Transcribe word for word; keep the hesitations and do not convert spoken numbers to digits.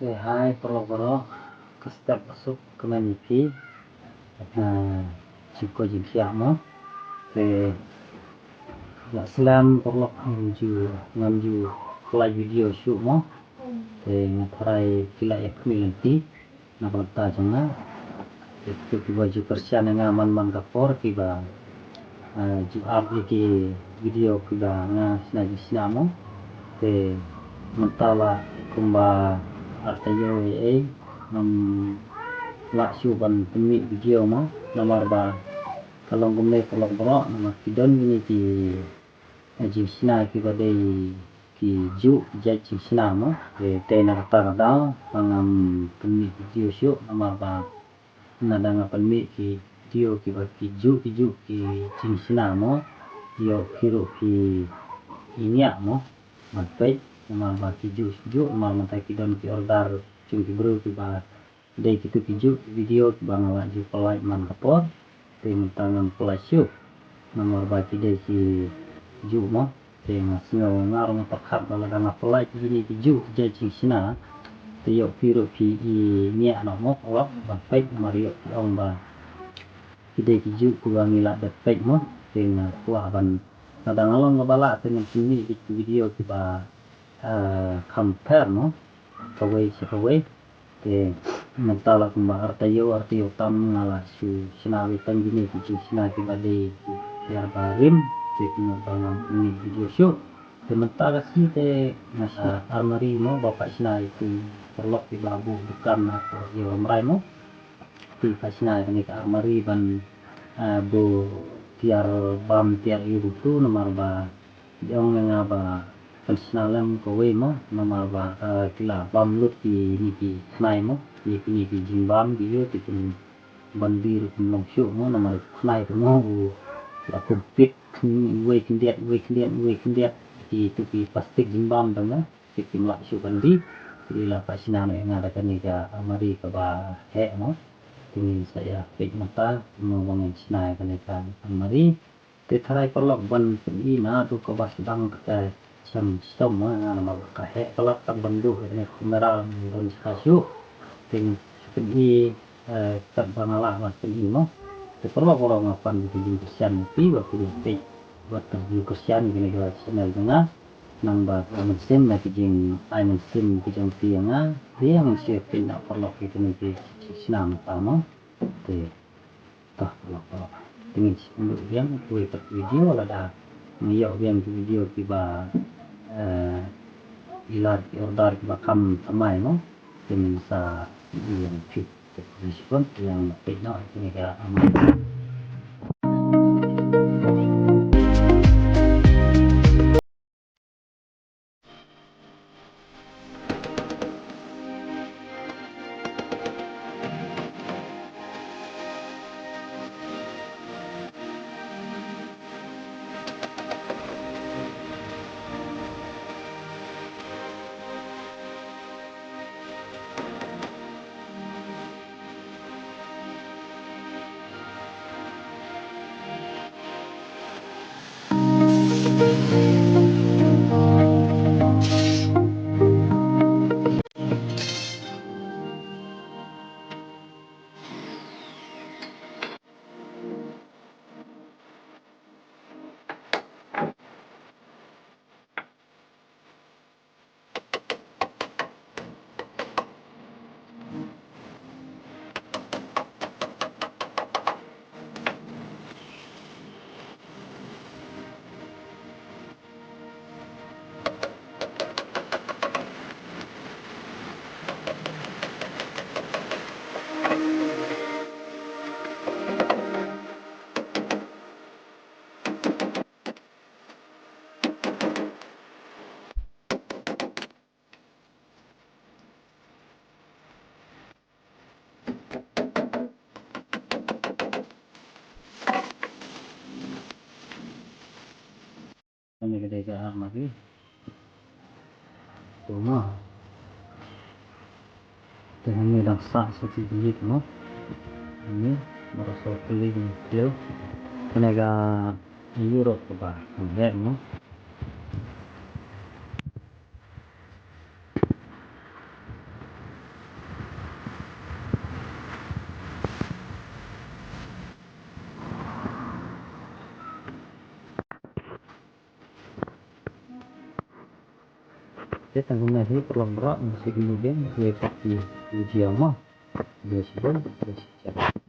Te hai paralok baroh, ka step ka suk kmen ïa phi. Ah, jingkoit jingkhiah mo. Te la slem paralok, ngam ju, ngam ju pynlait video shuh mo. Te nga tharai phi lah ïa khmih lynti na ka bynta jong nga. Te kitu kiba ju kyrshan ïa nga man man ka por kiba, ah, ju ap ïa ki video kiba nga shna ju shna mo. Te mynta la kumba ar taïew ei ei ngam lah shuh ban pynmih video mo, namar ba ka long kumne paralok baroh, namar ki don kine ki, eh, jingshna kiba dei ki juh jait jingshna mo. Te, te na kata ka daw ba ngam pynmih video shuh, namar ba lada nga pynmih ki video kiba ki juh ki juh ki jingshna mo, ïoh phi ruh phi ïniah mo ban peit, namar ba ki juh juh, namar mynta ki don ki order jong ki briew kiba dei kitu ki juh ki video kiba nga la ju pynlait man ka por. Te mynta ngam pynlait shuh namar ba ki dei ki juh mo. Te nga sngew, nga ruh nga pyrkhat ba lada nga pynlait kine ki juh ki jait jingshna, te ïoh phi ruh phi ïniah noh mo paralok ban peit, namar ïoh phi ong ba ki dei ki juh kiba ngi lah dep peit mo. Te nga kwah ban, lada nga long kaba lah, te ngan pynmih ki video kiba, eh, kham pher mo, kawei sha kawei. Te mynta la kumba ar taïew, ar taïew tam nga la shu shna wei tang kine ki jingshna kiba dei ki pher ba rim. Te kumba ngam pynmih video shuh. Te mynta ka sngi te nga shna armari mo, ba pat shna ïa ki paralok kiba buh dukan ha ka ïew Rambrai mo. Te pat shna ïa kane ka armari ban, ah, buh tiar bam tiar ïew butu, namar ba ki ong ïa nga ba kan shna lem kawei mo, namar ba, eh, ki la bam lut kine ki khnai mo, kine ki jingbam ki ïew, te kin ban die ruh kin long shuh mo, namar khnai te mo u la compete, uwei khyndiat, uwei khyndiat, uwei khyndiat, kitu ki plastik jingbam te mo, te kim lah shuh ban die. Te la pat shna noh ïa nga da kane ka armari kaba heh mo. Te ngin sa ïa peit mynta kumno ba ngin shna ïa kane ka armari. Te tharai paralok ban pyni naduh kaba sdang kata shem shitom, eh, nga namar ka heh palat, tang ban duh ïa kane ka kamera don jaka shuh. Te pyni, eh, katba nga lah ban pyni mo. Te paralok, paralok, nga pan ka jingkyrshan ïa phi ba phi ïa peit bad ka jingkyrshan ïa kane ka channel jong nga. Nang ba ka mynsiem na ka jingai mynsiem ka jong phi ïa nga, te ngin sa ïa peit noh paralok ïa kane ka jingshna mynta mo. Te Toh, paralok, paralok. Te ngin sa ïakynduh biang kawei pat video lada ngi ïoh biang ki video kiba, eh, i lar ki order kiba kham thymmai mo. Te ngin sa ïoh biang ki. Te ngin sa ïoh biang peit noh kine ki. Kane ka dei ka almari. To mo. Te hangne dang sah sa ki bilik mo. Hangne baroh sa kylli ki kiew. Kane ka Europe kaba heh mo. Te tang kumne hi paralok baroh, ngi sa ïa kynduh biang, ngi sa ïa kynduh biang mo. Khublei shibun, khublei shihajar.